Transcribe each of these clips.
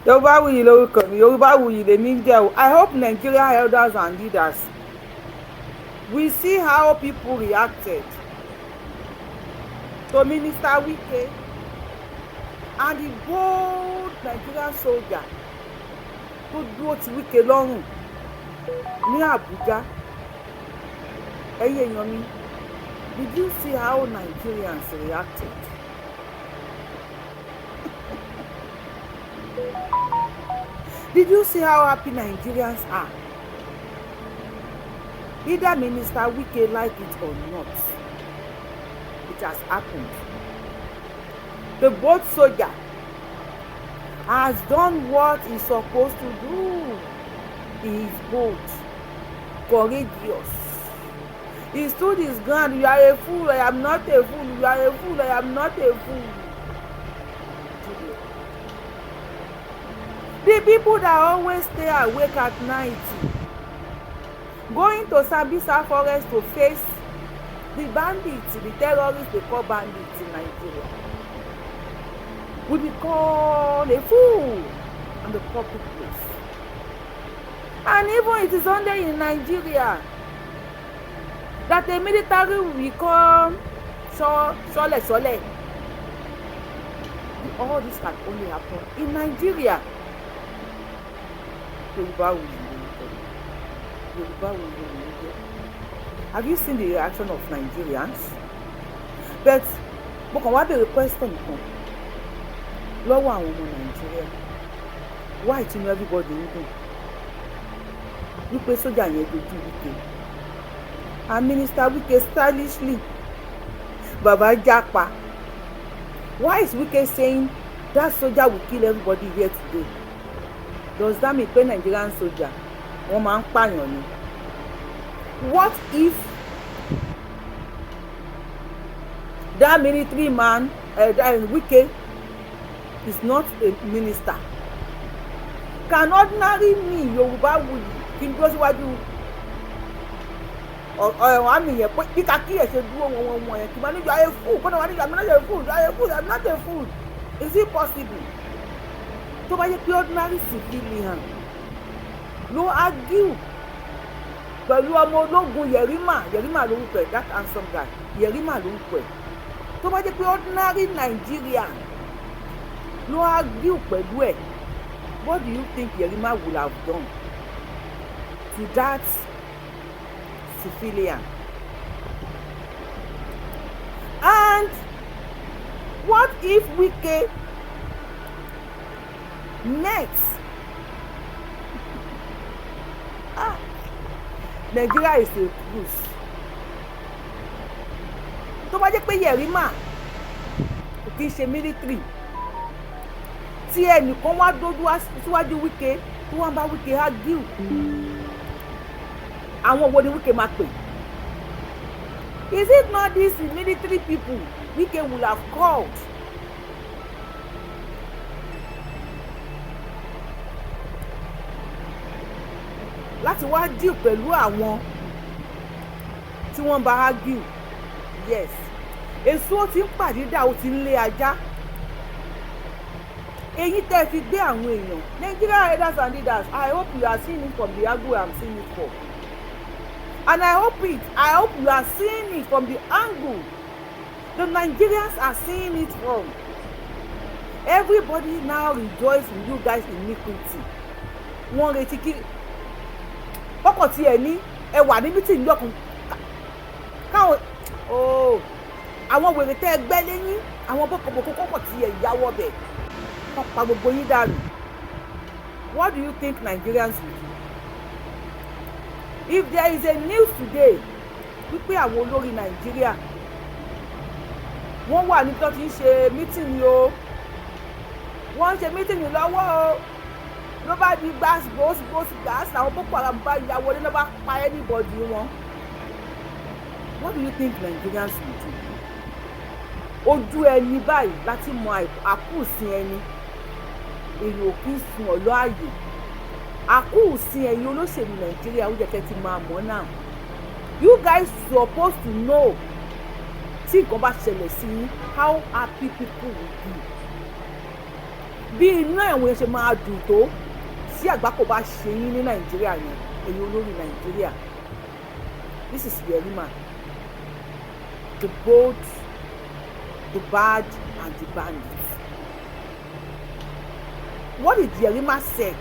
Yorùbáwùyí lórúkọ mi, Yorùbáwùyí lèmi ń jẹ́ o. I hope Nigerian elders and leaders will see how people reacted to Minister Wike and the bold Nigerian soldier tó dúró ti Wike lọ́rùn ní Àbújá. Ẹ̀yin èèyàn mi, did you see how Nigerians reacted? Did you see how happy Nigerians are? Either Minister Wike like it or not, it has happened. The boat soldier has done what he's supposed to do. He is bold, courageous. He stood his ground. You are a fool, I am not a fool. You are a fool, I am not a fool. The people that always stay awake at night, going to Sambisa forest to face the bandits, the terrorists they call bandits in Nigeria, will be called a fool on the public place. And even it is only in Nigeria that the military will become sole sole. All this can only happen in Nigeria. Yorùbáwùyí lórúkọ mi, Yorùbáwùyí ló ń jẹ́. Have you seen the reaction of Nigerians? But mo kàn wá béèrè question kan lọ́wọ́ àwọn ọmọ Nàìjíríà: why tí inú everybody ń dùn wípé sójà yẹn dojú Wike, and Minister Wike stylishly bàbá jápa? Why is Wike saying that soldier will kill everybody here today? Does that mean pé Nigerian soldier, wọ́n máa ń pààyàn ni? What if that military man, Wike, is not a minister? Can ordinary me, Yorùbáwùyí, kí n dúró síwájú ọ̀rọ̀ àmì yẹn pé bí kakí ẹ̀ ṣe dúró wọn wọn wọn yẹn, kí n máa ní, "You are a fool," kó náà wà ní, "You are not a fool, you are a fool, you are not a fool"? Is it possible? Tó bá yẹ pé ordinary civilian ló argue pẹ̀lú ọmọ ológun Yerima, Yerima lórúkọ ẹ̀, that handsome guy, Yerima lórúkọ ẹ̀, tó bá jẹ́ pé ordinary Nigerian ló argue pẹ̀lú ẹ̀, what do you think Yerima would have done to that civilian? And what if Wike met, ah, Nigeria is a cruise. Tó bá jẹ́ pé Yerima kò kí ń ṣe military, tí ẹnìkan wá dójú síwájú Wike, tó wá ń bá Wike argue, àwọn wo ni Wike máa pè? Is it not these military people Wike will have called? Láti wá deal pẹ̀lú àwọn tí wọ́n bá argue? Yes, èso ti ń pàdídà, ó ti ń lé ajá. Èyí tẹ́ ẹ fi gbé àwọn èèyàn, Nigeria elders and leaders, I hope you are seeing it from the angle I am seeing it for, and I hope you are seeing it from the angle the Nigerians are seeing it from. Everybody now rejoice in you guys' iniquity. Wọ́n retí kí kọ́kọ́ tí ẹ ní ẹ wà ní meeting lọ́kùn káwọn ooo, àwọn wèrè tẹ́ ẹ gbẹ́ lẹ́yìn, àwọn bọ́kọ̀bọ̀kọ̀ kọ́kọ́ tí ẹ yáwọ́ bẹ̀, wọ́n pa gbogbo yín dànù. What do you think Nigerians will do if there is a news today wípé àwọn olórí Nàìjíríà, wọ́n wà níbi tó ti ń ṣe meeting o, wọ́n ń ṣe meeting lọ́wọ́ o, ló bá di gbas gbos gbos gbas, àwọn Boko Haram bá ya wọlé, ló bá pa anybody wọn? What do you think Nigerians will do? Ojú ẹni báyìí láti mọ àkúùsìn ẹni. Èyí ò kí ń sun ọ̀lọ́ ààyè àkúùsìn ẹ̀yin olóṣèlú Nàìjíríà. Ó yẹ kẹ́ ti máa mọ̀ náà. You guys supposed to know, tí nǹkan bá ṣẹlẹ̀ sí yín, how happy people will be. Bí inú ẹ̀wọ̀n yẹn ṣe máa dùn tó tí àgbákò bá ṣe yín ní Nàìjíríà yẹn, èyí olórí Nàìjíríà. This is Yerima, the bold, the bad and the bandit. What did Yerima said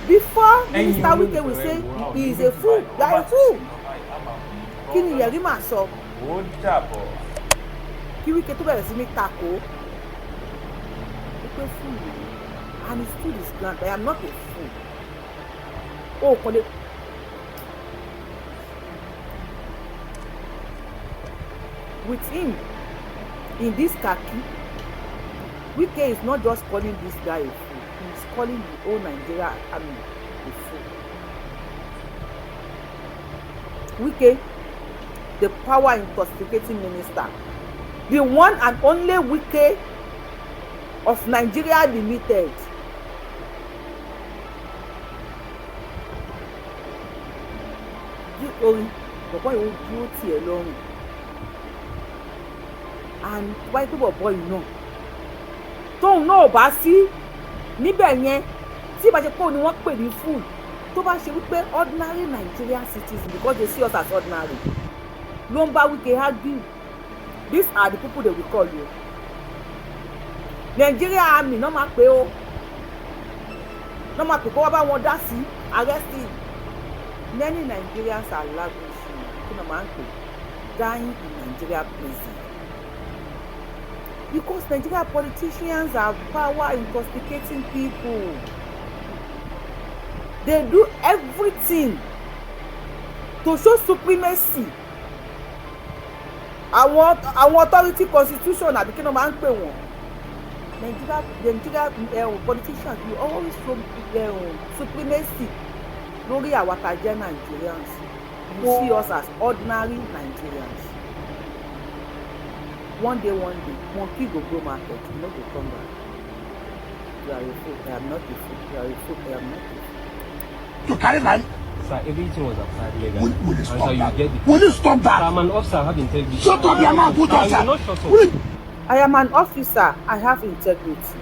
before Minister Wike will say he is a fool? You are a fool. Kí ni Yerima sọ? Ó dàbọ̀. Kí Wike tó bẹ̀rẹ̀ sí ní takò ó pé fool ni, and he stood his ground: "I am not a fool." Ó kàn lè with him in this khaki. Wike is not just calling this guy a fool, he is calling the whole Nigeria army a fool. Wike, the power intoxicating minister, the one and only Wike of Nigeria Limited. Orin bọ̀bọ̀ yìí, ó dúró tiẹ̀ lọ́rùn, and wáyé pé bọ̀bọ̀ yìí náà, tóun náà ò bá sí níbẹ̀ yẹn, tí ìbá ṣe pé òun ni wọ́n pè ní fool, tó bá ṣe wípé ordinary Nigerian citizen, because they see us as ordinary, ló ń bá Wike argue, these are the people they will call you. Nigeria army náà máa pè ó, náà máa pè kó wá bá wọn dá sí arresting. Many Nigerians are languishing, kí ni wọ́n máa ń pè, dying in Nigeria prison, because Nigeria politicians are power intoxicating people. They do everything to show supremacy. Àwọn authority, constitution, àbí kí ni wọ́n máa ń pè wọ́n, Nigeria politicians will always show supremacy lórí àwa tá a jẹ́ Nigerians. You see us as ordinary Nigerians. One day, one day, monkey go go market, e no go come back. You are a fool. I am not a fool. You are a fool. I am not a fool. To carry line. Sir, everything was applied legally. Will you And stop sir, you that? get the Will you stop Sir, that? I'm an officer, I have integrity. Shut up your mouth, put Sir, I officer. will not shut up. Will you I am an officer. I have integrity.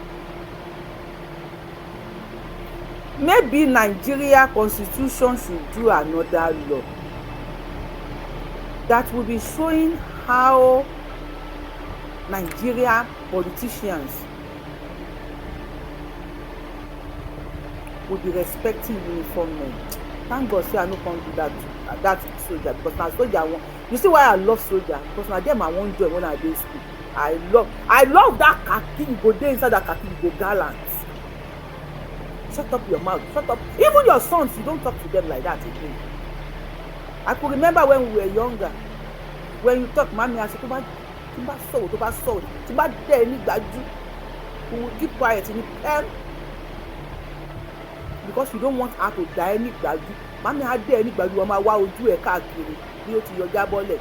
Maybe Nigeria constitution should do another law that will be showing how Nigeria politicians will be respecting uniform men. Thank God say I no come do that soldier, because na soldier I wan. You see why I love soldier? Because na them I wan join when I dey school. I love that khaki. You go dey inside that khaki, you go gallant. Shut up your mouth, shut up. Even your sons, you don't talk to them like that again. I could remember when we were younger, when you talk, mami ase, tó bá sọ̀rọ̀, tó bá sọ̀rọ̀, tí bá dẹ̀ ẹ́ ní gbájú, we will keep quiet ní pẹ́ẹ́m, because you don't want her to dá ẹ ní gbájú. Mami á dẹ̀ ẹ́ ní gbájú, wọ́n máa wá ojú ẹ̀ káàkiri bí ó ti yọ jábọ́lẹ̀.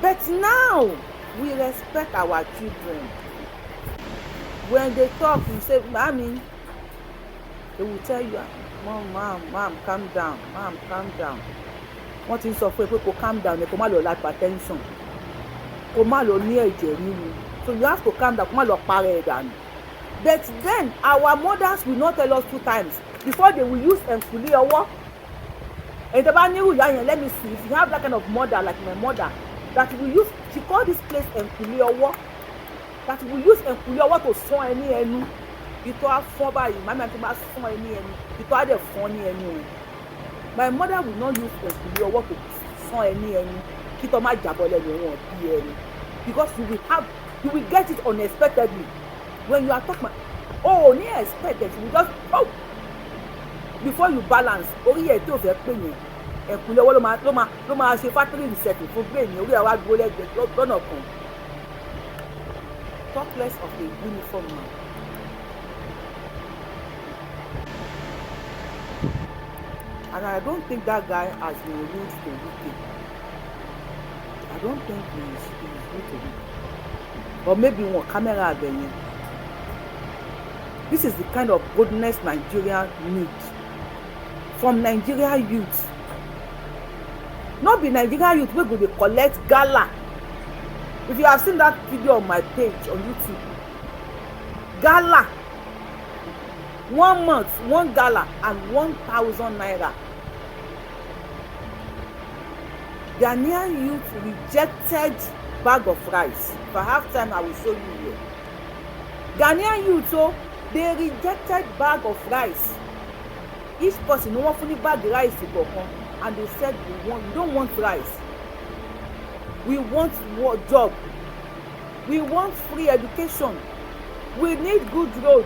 But now we respect our children. When they talk, you say, "Mami," they will tell you, "Mom, mom, mom, calm down, mom, calm down." Wọ́n ti ń sọ fún ẹ pé kó calm down ẹ, kó má lọ la hypertension, kó má lọ ní ẹ̀jẹ̀ ríru, so you have to calm down, kó má lọ para ẹ̀ dànù. But then our mothers will not tell us two times before they will use ẹ̀ǹkùlé ọwọ́. Ẹ̀yin tó bá nírú ìyá yẹn, let me see if you have that kind of mother like my mother that will use, she call this place ẹ̀ǹkùlé ọwọ́, that will use ẹ̀ǹkùlé ọwọ́ to sán ẹ ní ẹnu. Ìtọ́ á fọ́n báyìí, màmí àti máa sán ẹ ní ẹnu, ìtọ́ á dẹ̀ fọ́n ní ẹnu ẹ. My mother will not use ẹ̀ǹkùlé ọwọ́ to sán ẹ ní ẹnu kí tọ́ má jábọ́ lẹ́nu wọn bí ẹnu, because you will get it unexpectedly. When you are talking, oh, ní expect it, you just, oh, before you balance orí ẹ̀ tí o fẹ́ pè yẹn, ẹ̀kúnlẹ̀ ọwọ́ ló máa ṣe factory reset fún brain orí ẹ̀ wá dúró lẹ́gbẹ̀ẹ́ lọ́nà kan. Talk less of a uniform man. And I don't think that guy has been rude to Wike. I don't think he is rude to Wike, or maybe wọn camera abẹ yẹn. This is the kind of boldness Nigeria need from Nigeria youth. No be Nigeria youth wey go dey collect gala. If you have seen that video on my page on YouTube, Gala, one month, one gala and ₦1,000. Ghanaian youth rejected bag of rice. If I have time, I will show you here. Ghanaian youth o, they rejected bag of rice. Each person ni wọ́n fún ní bag rice kọ̀ọ̀kan, and they said, We don't want rice. We want job. We want free education. We need good road."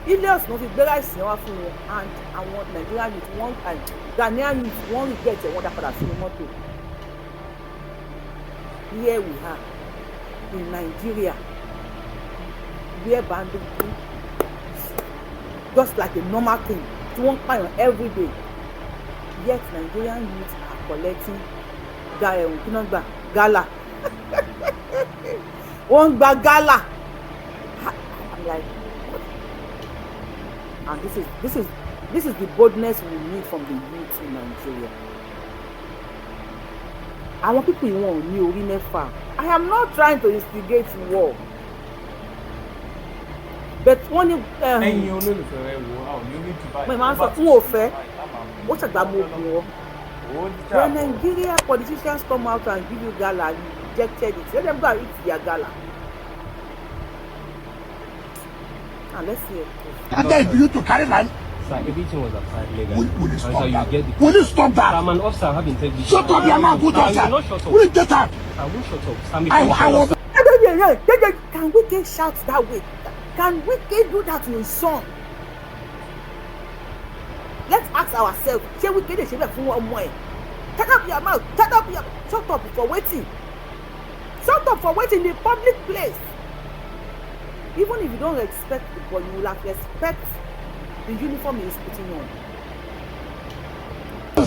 Hilux ló fi gbé rice yẹn wá fún wọn, and àwọn Nigerian youth, wọ́n and Ghanaian youth, wọ́n regret ẹ̀, wọ́n dá padà sínú mọ́tò. Here we are in Nigeria, where banditry is just like a normal thing, tí wọ́n ń pààyàn everyday, yet Nigerian youth are collecting ga ẹ̀hún. Kí náà gbà? Gala. Wọ́n ń gba gala. I'm like, what? And this is the boldness we need from the youth in Nigeria. Àwọn people yìí, wọn ò ní orí mẹ́fà. I am not trying to instigate war, but wọ́n ní. Ẹ̀yin olólùfẹ́ rẹ, wo a ò ní rí jù báyìí. Mo máa ń sọ n ò fẹ́ ó ṣàgbà mo bù ọ́. When Nigeria politicians come out and give you gala, you rejected it. Let them go and eat their gala. And let's see it. And then you to carry land. Sir, everything was applied legally. Will you And stop sir, you that? get the Will you stop Sir, that? I'm an officer having integrity. Shut up your mouth, good Sir, I officer. will not shut up. Will you get out? I won't shut up. Sir, I'm a I police was officer. Can Wike shout that way? Can Wike do that to his son? Let's ask ourselves, ṣé Wike lè ṣe bẹ́ẹ̀ fún ọmọ ẹ̀? Shut up your mouth, shut up your, shut up for wetin? Shut up for wetin in the public place? Even if you don't respect the boy, you will have respect the uniform he is putting on.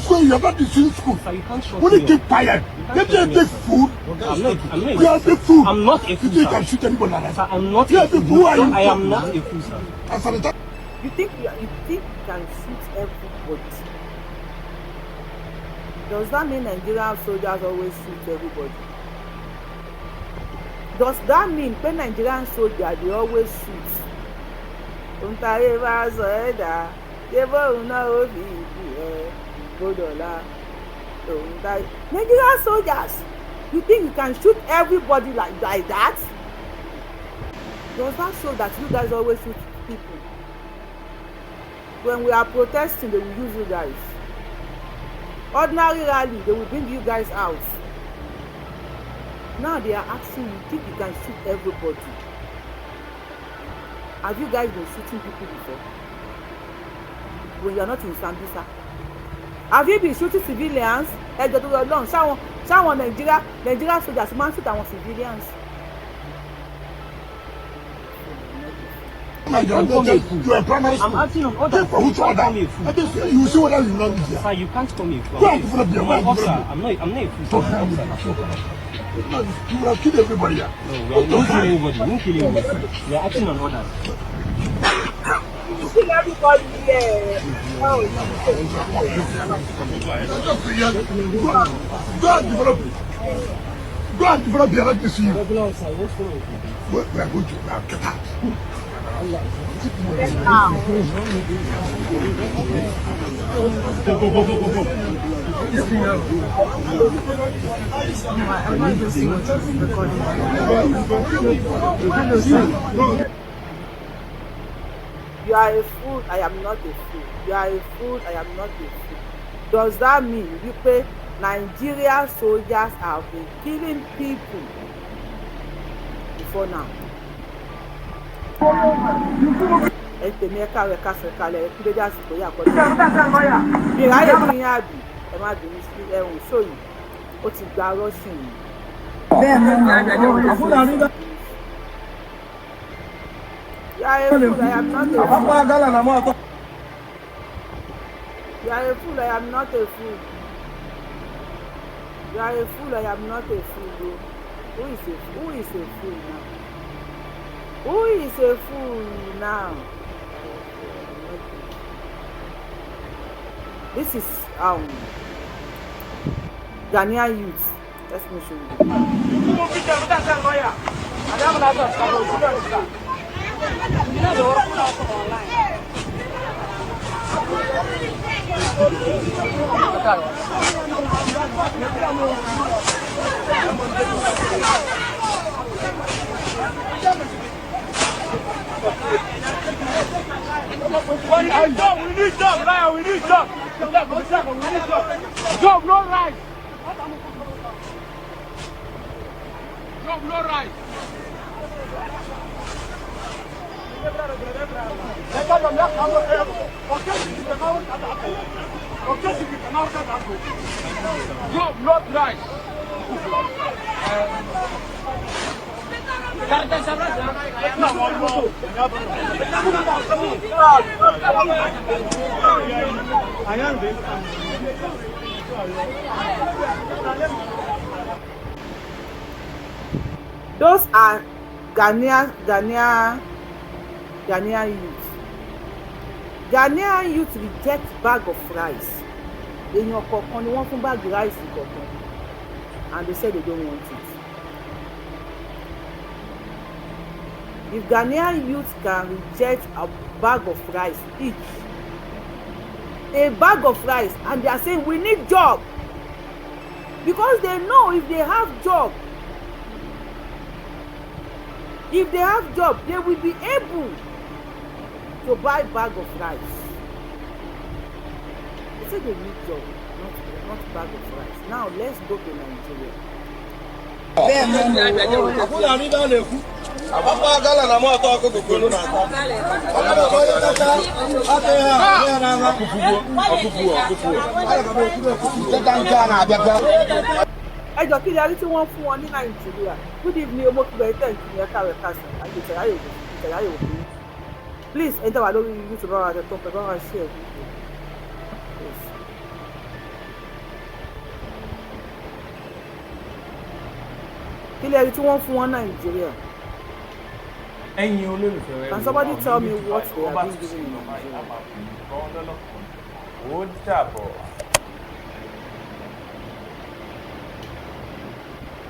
School, you are not in school. Sir, you can't shut Will me you keep up. quiet? You can't Let shut them me take up, sir. food. I'm not We are the food. I'm not a You fool, think you sir. can shoot anybody like that? Sir, I'm not Yeah, a fool. who are you? I am not a fool, sir. As a result, You think you can shoot everybody? Does that mean Nigerian soldiers always shoot everybody? Does that mean pé Nigerian soldiers dey always shoot? Ohun táyé bá sọ ẹ́ dà, ṣé bóun náà ó fi ìlú ẹ gbódọ̀lá ohun táyé. Nigerian soldiers, you think you can shoot everybody like that? Does that show that you guys always shoot people? When we are protesting, they will use you guys. Ordinary rally, they will bring you guys out. Now they are asking you, think you can shoot everybody? Have you guys been shooting people before when you are not in Sambisa? Have you been shooting civilians? Ẹjọ tó lọ lọ́run, ṣáwọn Nigeria soldiers máa ń shoot àwọn civilians? You are you are primary I'm school. acting on orders. Take for which You can't order? call me a fool. And this, you see whether you not be here. Sir, you can't call me a fool. Go and develop your I'm an mind, officer. develop. I'm not a fool, sir. So I'm hell an with officer. you. You would have killed everybody here. No, we are not killing anybody. We won't kill anybody. We are acting on orders. You kill everybody here. Oh. Go and develop it. Go and develop your right to see you. Regular officer, what's wrong with you? We are going to now get out. Get out. Go, go, go, go, go, go. I'm not even seeing what is recording. Hello, sir. You are a fool, I am not a fool. You are a fool, I am not a fool. Does that mean wípé Nigeria soldiers have been killing people before now? Ẹ tèmi, ẹ káàárọ̀, ẹ káàsán, ẹ káalẹ́, ẹ kú dédé àsìkò yìí. Àkọsílẹ̀ mi ráyè fún yín àbí ẹ má bínú sí ẹhùn sóyè, ó ti gba rọ́ṣìn yìí. You are a fool, I am not a fool. You are a fool, I am not a fool. You are a fool, I am not a fool o. Who is a fool now? Who is a fool now? This is Ghanaian youth. Let me show you. We need job, we need job, liar, we need job. We need job. Job, no rice. Job, no rice. Job, not rice. Those are Ghanaian youth. Ghanaian youth reject bag of rice. Èèyàn kọ̀ọ̀kan ni wọ́n fún bag rice kọ̀ọ̀kan, and they said they don't want it. If Ghanaian youth can reject a bag of rice each, a bag of rice, and they are saying we need job, because they know if they have job, if they have job, they will be able to buy bag of rice. They say they need job, not bag of rice. Now let's go to Nigeria. Ẹ jọ, kí ni a rí tí wọ́n fún wọn ní Nàìjíríà? Good evening, omokubẹ tẹ̀ kí ni ẹ̀ka rẹ̀ kásán àti ìtẹ̀ráyè ìtẹ̀ráyè òkú. Please, ẹ tẹ́ wà lórí YouTube, bá wa tẹ̀ tó ń pẹ́, bá wa share video, please. Kí lè rí tí wọ́n fún wọn Nàìjíríà? Ẹ̀yin olólùfẹ́ rẹ, Can somebody tell me what they are being given in Nigeria? Ó dàbọ̀.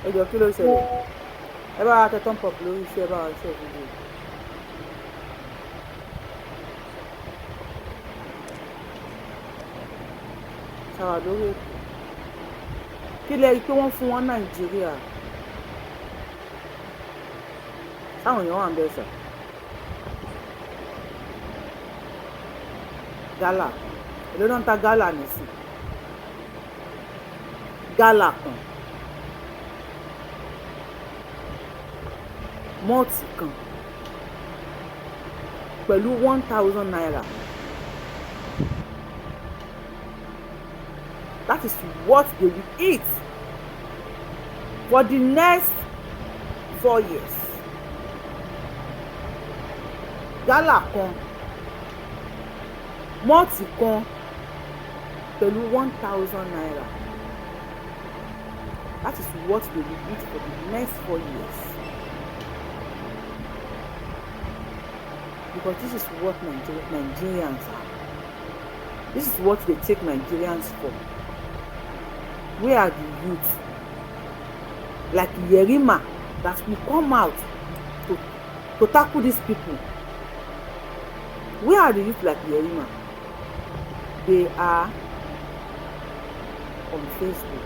Ẹ jọ, kí ló ṣẹlẹ̀? Ẹ bá wa tẹ thumb up lórí iṣẹ́, ẹ bá wa share video. Ṣàwà lórí ètò. Kí lẹ rí pé wọ́n fún wọn Nàìjíríà? Táwọn èèyàn wà ń bẹ sà. Gala, èló náà ń ta gala nísìn? Gala kan, malt kan pẹ̀lú ₦1,000. That is what they will eat for the next 4 years. Gala kan, malt kan pẹ̀lú ₦1,000. That is what they will eat for the next 4 years, because this is what Nigerians are. This is what they take Nigerians for. Where are the youth like Yerima that will come out to tackle these people? Where are the youth like Yerima? They are on Facebook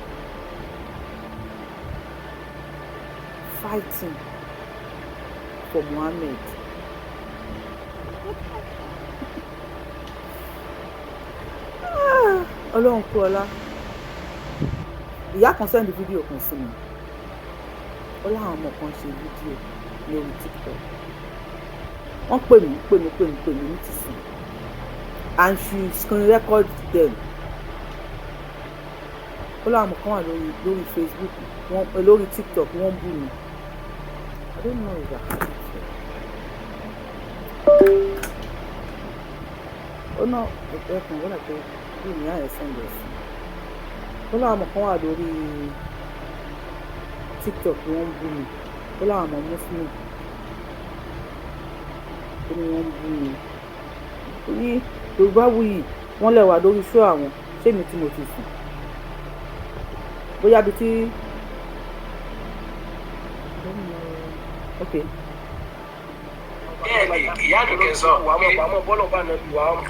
fighting for Muhammad. Ah, Ọlọ́run kú ọlá. Ìyá kan send fídíò kan sí mi. Ó láwọn ọmọ kan ṣe fídíò lórí TikTok. Wọ́n pè mí, pè mí, pè mí, pè mí ní tìsín, and she screen record them. Ó láwọn ọmọ kan wà lórí Facebook, wọ́n lórí TikTok, wọ́n bú mi. I don't know if I have it. Ó ná ẹkùn wọ́n dàgbé bí ìyá ẹ̀ send ẹ̀ sí. Ó láwọn ọmọ kan wà lórí TikTok, wọ́n ń bú mi. Ó láwọn ọmọ Muslim, ó ní wọ́n ń bú mi. Ó ní Yorùbáwùyí, wọ́n lẹ̀ wà lórí show àwọn. Ṣé mi tí mo ti sùn bóyá bíi tí? I don't know. Okay. Bẹ́ẹ̀ ni ìyá Àdùkẹ́ sọ pé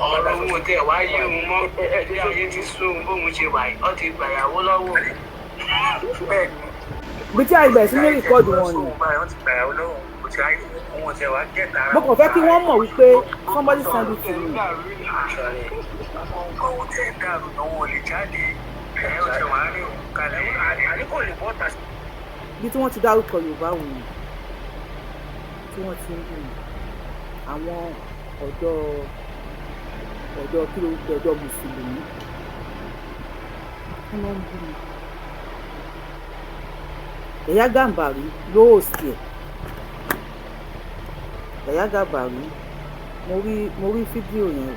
ọ̀rọ̀ owó tẹ̀ wá yé òun mọ́, bí ayé ti sún òun bóun ṣe wà yìí, ó ti gbàyàwó lọ́wọ́ òun. Bí tí àìbẹ̀rẹ̀ sí ní record wọn ni. Mo kàn fẹ́ kí wọ́n mọ̀ wípé somebody send it to me. Owó tẹ̀ ń dàrú, owó ò lè jáde, ẹ̀ ó ti wà á rí òun kalẹ̀, àní kò lè bọ́ta. Bí tí wọ́n ti dárúkọ Yorùbá wù tí wọ́n ti ń bù mí, àwọn ọ̀dọ́ ọ̀dọ́ kí ló ń pè, ọ̀dọ́ mùsùlùmí wọ́n lọ ń bú mi. Yàyà Gàmbàrí ló host ẹ̀. Yàyà Gàmbàrí, mo rí fídíò yẹn o.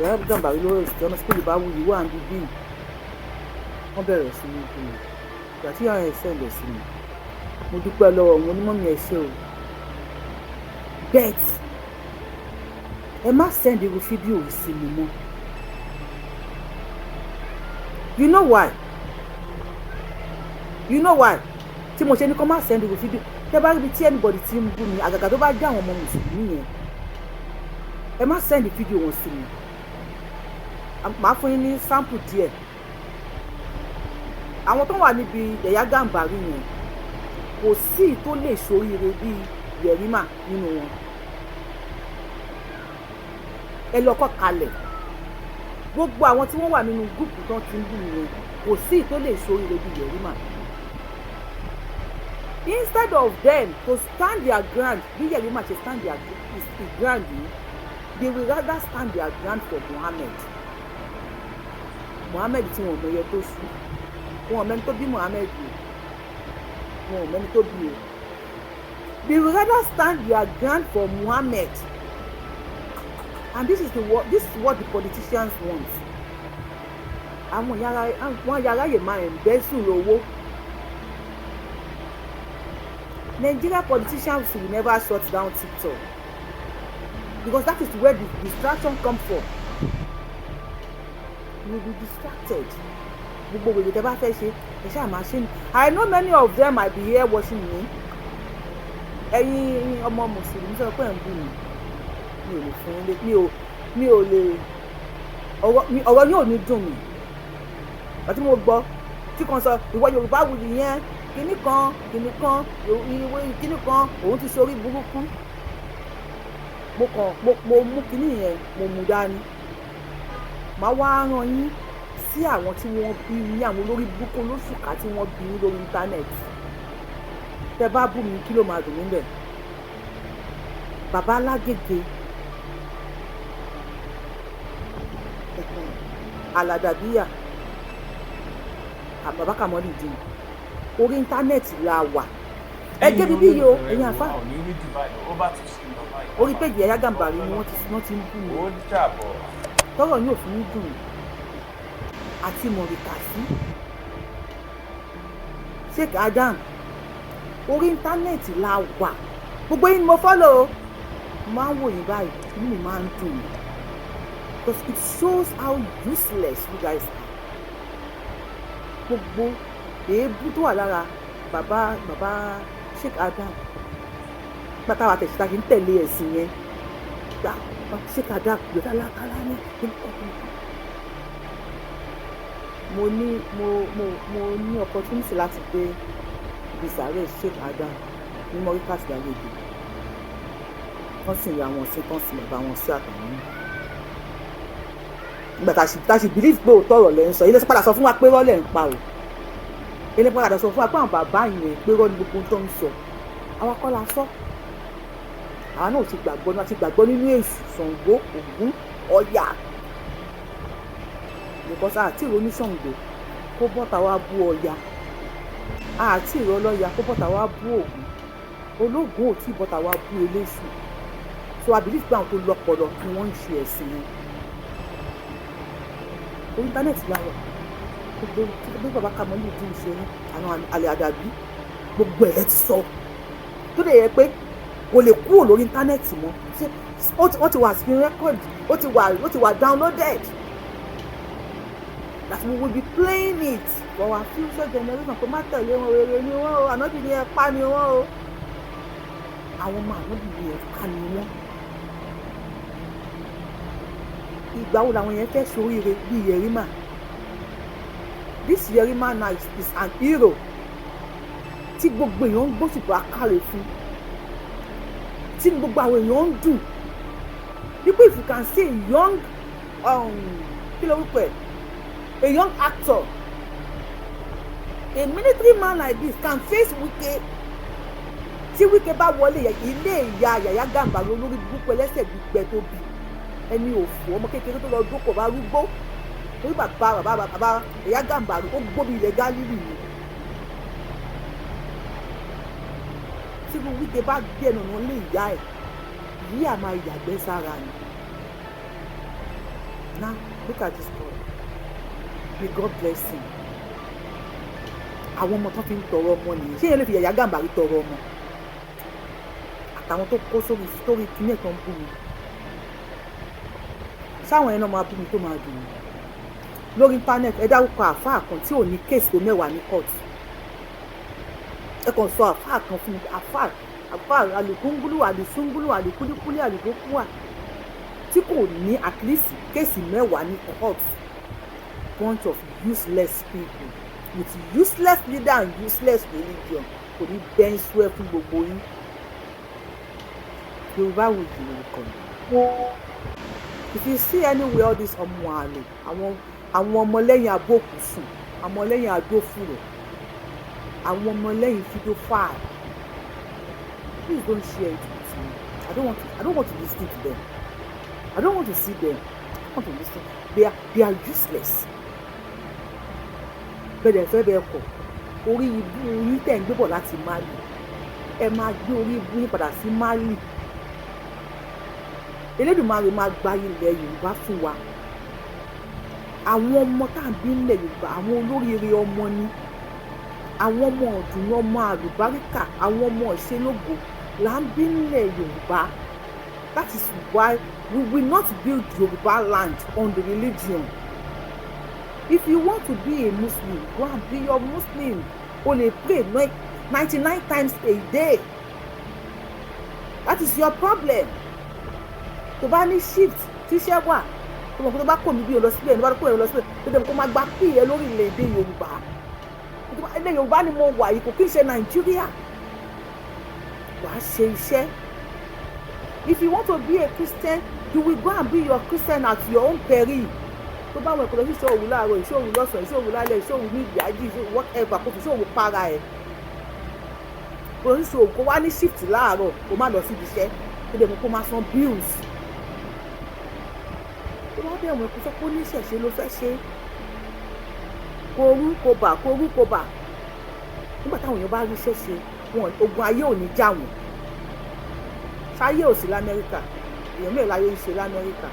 Yàyà Gàmbàrí ló host ẹ̀. Ọ̀nà sí pé Yorùbá wuyì wà níbí bíi wọ́n bẹ̀rẹ̀ sí ní bú mi. Ìgbà tí yàrá ẹ̀ send ẹ̀ sí mi, mo dúpẹ́ lọ́wọ́ wọn, onímọ̀ mi, ẹ̀ ṣe o. Bet ẹ má send irú fídíò yìí sí mi mọ́. You know why? You know why tí mo ṣe ní kó má send irú fídíò? Tẹ́ bá rí ibi tí anybody ti ń bú mi, àgàgà tó bá jẹ́ àwọn ọmọ mùsùlùmí yẹn, ẹ má send fídíò wọn sí mi. Màá fún yín ní sample díẹ̀. Àwọn tó wà níbi Yàyà Gàmbàrí yẹn, kò sí tó lè ṣoríire bíi Yẹ̀rímà nínú wọn. Ẹ lọ kọ́ kalẹ̀, gbogbo àwọn tí wọ́n wà nínú group tó ti ń bú mi yẹn, kò sí tó lè ṣoríire bíi Yẹ̀rímà. Instead of them to stand their ground bí Yẹ̀rímà ṣe stand their his ground yìí, they will rather stand their ground for Muhammad. Muhammad tí wọn ò mọ iye tó ṣú, wọn ò mẹni tó bí Muhammad o, wọn ò mẹni tó bí o. They will rather stand their ground for Muhammad, and this is what the politicians want. Àwọn yàrá wọn, yàrá yìí máa embezzle owó. Nigeria politicians will never shut down TikTok because that is where the distraction come from. You will be distracted. Gbogbo wèrè tẹ́ bá fẹ́ ṣe, ẹ ṣáà máa ṣe ni. I know many of them might be here watching me. Ẹ̀yin ọmọ mùsùlùmí sọ pé ẹ̀ ń bù mí, mi ò lè fún yín lé, mi ò lè, ọ̀rọ̀ yóò ní dùn mí. Àti mo gbọ́ tí kan sọ, ìwọ Yorùbá wuyì yẹn, kinní kan kinní kan, ìwé kinní kan, òun ti sórí burúkú. Mo kàn mo mú kinní yẹn, mo mú dání, màá wá rán yín sí àwọn tí wọ́n bí ní àwọn olórí burúkú olóṣùkà tí wọ́n bí lórí íńtánẹ́ẹ̀tì. Tẹ bá bú mi, kí ló máa dùn mí bẹ̀? Bàbá alágége aládàbíyà, bàbá Kamali dín, orí íńtánẹ́ẹ̀tì la wà. Ẹ jẹ́ bíbí yìí o, ẹ̀yin àfa. Orí page Yàyà Gàmbàrí ni wọ́n ti ń bú mi. Ó dàbọ̀. Tọ́rọ̀ yóò fi ní dùn àti mọ̀rìkàsí Sheikh Adam, orí íńtánẹ́ẹ̀tì la wà. Gbogbo yín ni mo follow o. Mo máa ń wò yín báyìí, inú mi máa ń dùn mí because it shows how useless you guys are. Gbogbo èébú tó wà lára bàbá Sheikh Adam pátá wa tẹ̀síta kì í tẹ̀lé ẹ̀sìn yẹn gbà. Sheikh Adam gbẹ̀dá lákàlá ní. Mo ní mo ní opportunity láti gbé ibi sàárè Sheikh Adam ní Morikas Lágége, wọ́n sì rí àwọn sí tán sí bàbá wọn sí àtàwọn náà. Ìgbà tá a sì believe pé òótọ́ ọ̀rọ̀ lẹ́ ń sọ, ilé padà sọ fún wa pé rọ́lẹ̀ ń pa o. Ilé padà sọ fún wa pé àwọn bàbá yẹn, pé rọ́ ni gbogbo tó ń sọ. Àwa kọ́ la sọ, àwa náà ti gbàgbọ́ náà, ti gbàgbọ́ nínú Èṣù, Ṣàngó, Ògún, Ọya, because àti ìrònú Ṣàngó kó bọ́ta wá bú Ọya, àti ìrọlọ́ya kó bọ́ta wá bú Ògún, ológun ò tí bọ́ta wá bú eléṣù. So I believe pé àwọn tó lọ́pọlọ ni wọ́n ń ṣe ẹ̀sìn yẹn. Orí íńtánẹ́ẹ̀tì la wà. Gbogbo bí bàbá Kamali dín ṣe ní àwọn àlẹ́ àdàbí, gbogbo ẹ̀ ti sọ tó lè yẹ pé kò lè kúrò lórí íńtánẹ́ẹ̀tì mọ́. Ṣé ó ti wà screen record, ó ti wà downloaded, that we will be playing it for our future generation. Kó má tẹ̀lé wọn, rere ni wọ́n o, ànábì ni ẹ pa ni wọ́n o. Àwọn ọmọ ànábì yẹn ká ní wọn. Ìgbà wo làwọn yẹn fẹ́ ṣoríire bíi Yerima? This Yerima now is an hero tí gbogbo èèyàn ń gbóṣùbà káre fún, tí gbogbo àwọn èèyàn ń dùn wípé if you can see a young kí ló wípé, a young actor, a military man like this can face Wike. Tí Wike bá wọlé ilé ìyá Yàyà Gàmbàrí, olórí burúkú ẹlẹ́sẹ̀ gbígbẹ tó bí ẹni òfò, ọmọ kékeré tó lọ dókò bá rúgbó, torí bàbá bàbá bàbá Yàyà Gàmbàrí, ó gbóbi ilẹ̀ Gálílì ni. Tí Wike bá gbé ẹnu ọ̀nà lé ìyá ẹ̀ yìí, à máa yàgbẹ́ sára ni. Now look at this boy. May God bless him. Àwọn ọmọ tó fi ń tọrọ ọmọ nìyẹn. Ṣé yẹn lè fi Yàyà Gàmbàrí tọrọ ọmọ àtàwọn tó kó sórí sórí kíní ẹ̀ tó ń bú mi? Sáwọn yẹn náà máa bú mi tó máa dùn mí lórí internet. Ẹ dárúkọ àáfàá kan tí ò ní case tó 10 ní court. Ẹ kàn sọ àáfàá kan fún mi. Àáfàá àlùkùngúlù, àlùsúngúlù, àlùkúlíkúlí, àlùkókúwà tí kò ní at least case 10 ní court. Bunch of useless people with useless leader and useless religion. Kò ní bẹ́ńsú ẹ fún gbogbo yín. Yorùbá Wuyì lórúkọ mi. If you see anywhere all this ọmọ àlè, àwọn ọmọlẹ́yìn abókùsùn, àwọn ọmọlẹ́yìn adófùrọ̀, àwọn ọmọlẹ́yìn pedophile, please don't share it with me. I don't want to listen to them. I don't want to see them. I don't want to listen. They are useless. Bẹ́ẹ̀ fẹ́ bẹ́ẹ̀ kọ̀, orí ibú yín tẹ̀ ń gbé bọ̀ láti Mali, ẹ máa gbé orí ibú yín padà sí Mali. Elédùmarè máa gba ilẹ̀ Yorùbá fún wa. Àwọn ọmọ tá à ń bí nílẹ̀ Yorùbá, àwọn olóríire ọmọ ni, àwọn ọmọ ọ̀dùnnú, ọmọ àlùbáríkà, àwọn ọmọ ìṣelógo là ń bí nílẹ̀ Yorùbá. That is why we will not build Yorùbá land on the religion. If you want to be a Muslim, go and be your Muslim. O lè pray 99 times a day, that is your problem. Tó bá ní shift, tíṣẹ́ wà, tó mọ̀ pé tó bá kò mí bí o lọ síbẹ̀, tó bá kò mí lọ síbẹ̀, tó dẹ̀ kó máa gba pí ẹ lórí ilẹ̀-èdè Yorùbá. Ilẹ̀ Yorùbá ni mo wà yìí, kò kí n ṣe Nàìjíríà. Wàá ṣe iṣẹ́. If you want to be a Christian, you will go and be your Christian at your own peril. Tó bá wọn ẹ̀kọ́ lọ sí ìṣọ́ òru láàárọ̀, ìṣọ́ òru lọ́sàn-án, ìṣọ́ òru lálẹ́, ìṣọ́ òru ní ìdájí, whatever, kó fi ìṣọ́ òru para ẹ̀. Kò ní ṣòwò, kó wá ní shift láàárọ̀, kó má lọ síbi iṣẹ́, kó dẹ̀ mú kó má san bills. Tó bá bẹ̀ wọ́n, kó sọ pé oníṣẹ̀ṣe ló fẹ́ ṣe, kó rú kó bà, kó rú kó bà. Nígbà táwọn èèyàn bá rí iṣẹ́ ṣe wọn, ogun ayé ò ní já wọn. Ṣáyé ò sí lamẹ́ríkà? Èèyàn mẹ́rin láyé ń ṣe lamẹ́ríkà?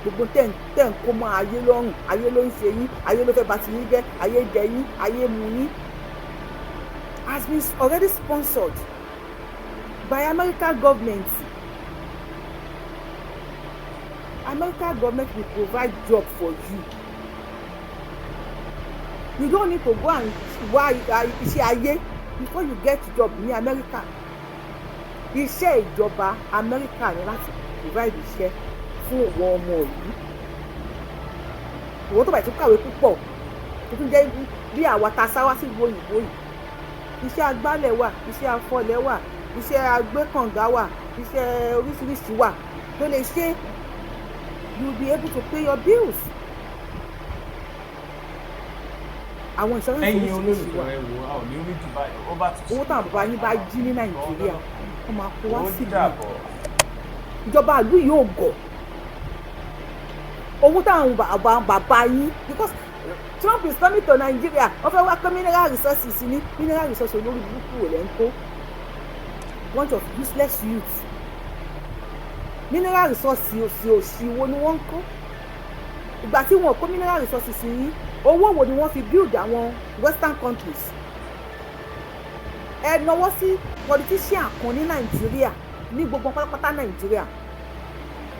Gbogbo tẹ́ ń kó mọ́ ayé lọ́rùn, ayé ló ń ṣe yín, ayé ló fẹ́ bà ti yín jẹ́, ayé jẹ yín, ayé mu yín, has been already sponsored by American government. American government will provide job for you. You don't need to go and wá iṣẹ́ ayé before you get job ní America. Iṣẹ́ ìjọba America ni láti provide iṣẹ́ fún ìwọ ọmọ ìlú. Ìwọ tó bá tún kàwé púpọ̀, tó tún jẹ́ bí àwa ta sáwá sí ìlú òyìnbó yìí, iṣẹ́ agbálẹ̀ wà, iṣẹ́ afọlẹ̀ wà, iṣẹ́ agbẹ́kànga wà, iṣẹ́ oríṣiríṣi wà tó lè ṣe. You will be able to pay your bills. Àwọn insurance Ẹ̀yin oríṣiríṣi wà. olólùfẹ́, ẹ wò, a ò ní rí jù báyìí. Ó bá tún Owó táwọn bàbá yín bá jí ní Nàìjíríà, wọ́n máa kó wá Ó sílùú. dàbọ̀. Ìjọba ìlú yìí ò gọ̀. Owó táwọn bàbá bàbá yín, because Trump is coming to Nigeria, wọ́n fẹ́ wá kó mineral resources ní mineral resources. Olórí burúkú wò lẹ́ ń kó? Bunch of useless youths. Mineral resources òsì òsì wo ni wọ́n ń kó? Ìgbà tí wọn kó mineral resources yín, owó wo ni wọ́n fi build àwọn western countries? Ẹ nawọ́ sí politician kan ní Nàìjíríà, ní gbogbo pátápátá Nàìjíríà,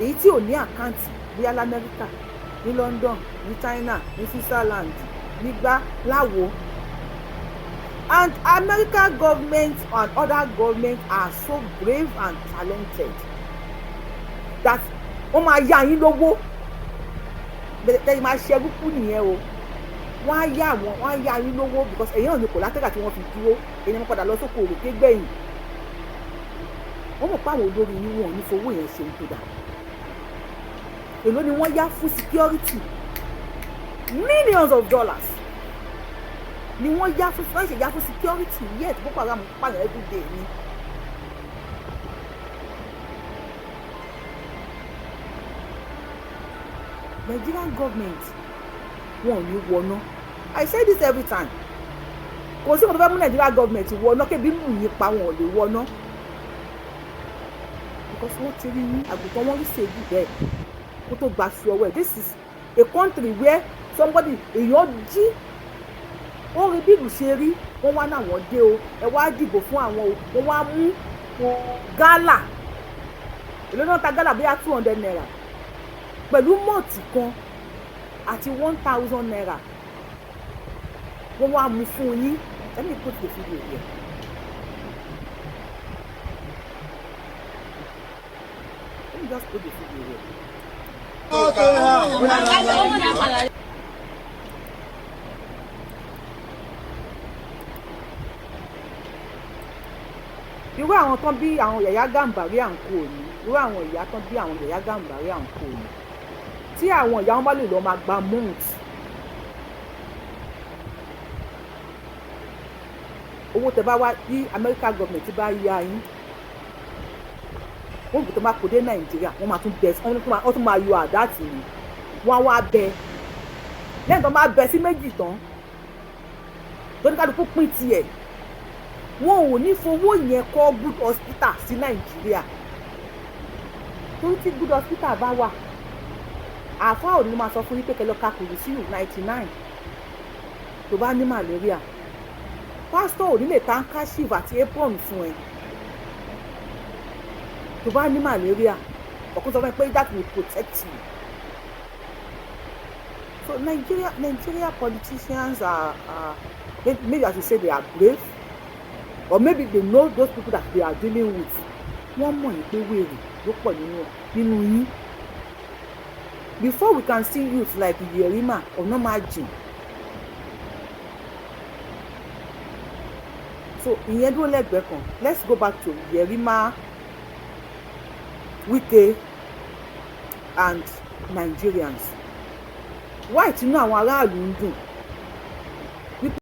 èyí tí ò ní account, bóyá lamẹ́ríkà, ní London, ní China, ní Switzerland, nígbà láwo. And American government and other government are so brave and talented that wọ́n máa yá yín lówó tẹ́yìn máa ṣerú kú nìyẹn o. Wọ́n á yá àwọn, wọ́n á yá yín lówó because ẹ̀yin náà ní collateral tí wọ́n fi dúró. Ẹ̀yin wọ́n padà lọ sóko òròké gbẹ̀yìn. Wọ́n mọ̀ pé àwọn olórí yín, wọn ò ní fowó yẹn ṣe tó dà. Èló ni wọ́n yá fún security? Millions of dollars ni wọ́n yá fún, wọ́n ṣe yá fún security, yet Boko Haram pààyàn everyday ni. Nigerian government, wọn ò ní wọná. I say this every time. Kò sí nǹkan tó fẹ́ mú Nigeria government wọná kébi mú yín pa. Wọn ò lè wọná because wọ́n ti rí yín àgùntàn, wọ́n rí sèébù bẹ́ẹ̀ kó tó gba fi ọwọ́ ẹ̀. This is a country where somebody, èèyàn jí, ó rí bí ìlú ṣe rí, wọ́n wá náà, wọ́n dé o, ẹ wá dìbò fún àwọn o. Wọ́n wá mú gálà. Èló náà ta gálà? Bóyá ₦200 pẹ̀lú malt kan àti ₦1,000, wọ́n wá mú fún yín. Let me put the video here. Let me just put the video here. Irú àwọn tán bí àwọn Yàyà Gàmbàrí à ń kó òní, irú àwọn ìyá tán bí àwọn Yàyà Gàmbàrí à ń kó òní, tí àwọn ìyá wọn bá lè lọ máa gba malt, owó tẹ bá wá bí America government bá yá yín, wọ́n kò tó máa kó dé Nàìjíríà, wọ́n máa tún bẹ, wọ́n tún máa yọ àdá tì ní, wọ́n á wá bẹ. Lẹ́yìn tó máa bẹ sí méjì tán, tóníkàlùkù pín tiẹ̀, wọn ò ní fowó yẹn kọ́ good hospital sí Nàìjíríà, torí tí good hospital bá wà, àáfàá ò ní máa sọ fún yín pé kẹ́ lọ ka kùrùsíù 99 tó bá ní malaria. Pásítọ̀ ò ní lè ta handkerchief àti apron fún ẹ tó bá ní malaria, ọ̀kú sọ fún ẹ pé that will protect you. So Nigeria politicians are, maybe I should say they are brave, or maybe they know those people that they are dealing with. Wọ́n mọ̀ yín pé wèrè ló pọ̀ nínú yín. Before we can see youth like Yerima, ọ̀nà máa jìn. So ìyẹn dúró lẹ́gbẹ̀ẹ́ kan. Let's go back to Yerima, Wike and Nigerians. Why tinú àwọn aráàlú ń dùn?